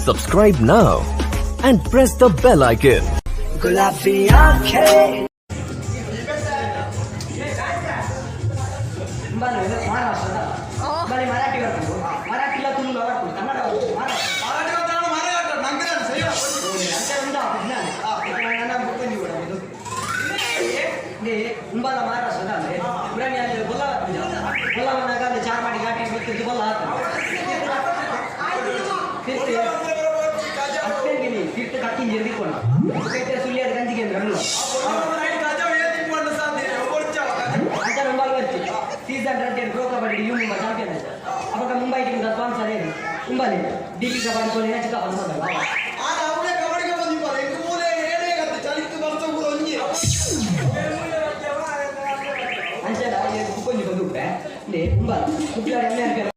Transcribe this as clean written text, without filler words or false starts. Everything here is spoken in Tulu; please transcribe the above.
Subscribe now and press the bell icon. गुलाबी आंखें. ಮಹಾರಾಷ್ಟ್ರದ ಮರಾಠಿ ಬರ್ಕೊಂಡು, ಮರಾಠಿಲ ತುಳು ಬರ್ಕೊಂಡು, ಕನ್ನಡ ಬರ್ಕೊಂಡು, ಮಹಾರಾಷ್ಟ್ರ ಅಂತ ಉಂಟು. ನನ್ನ ಬುಕ್ಕಂಜಿ ಕೂಡ ಇದು ಉಂಬಾಲ ಮಹಾರಾಷ್ಟ್ರದ ಅಂದ್ರೆ ಪುರಾಣಿ ಅಲ್ಲಿ ಬೊಲ್ಲ ಬೊಲ್ಲ ಬಂದಾಗ ಅಲ್ಲಿ ಚಾರ್ ಮಾಡಿ ಘಾಟಿ ಗೊತ್ತಿದ್ದು ಬೊಲ್ಲ ಹಾಕ್ತಾರೆ. ತೀರ್ಥ ಕಕ್ಕಿಂಜಿ ಎದ್ದಿಕೊಂಡು ಸುಳ್ಳಿಯಾದ ಗಂಜಿಗೆ ಅಂದ್ರೆ ಅಲ್ಲ ಅಂಚನೆ ಉಂಬಾಲ್ ಬರ್ತಿ ಸೀಸನ್ ರಡ್ಡೆ ಪ್ರೋ ಕಬಡ್ಡಿ you Mumbai champion. ಅವಾಗ ಮುಂಬೈ ಟೀಮ್ ಸ್ಪಾನ್ಸರ್ ಏನು ಉಂಬಾಲಿ ಡಿಪಿ ಕಬಡ್ಡಿ ಕೋಲಿ ಚಿಕ್ಕ ಬಂದ. ಅಂಚನೆ ಬುಕ್ಕೊಂಜಿ ಬಂದು ಉಪ್ಪೆ ಇಲ್ಲಿ ಉಂಬಾಲ್ ಕುಟ್ಲಾಡ ಎಮ್ಮೆ.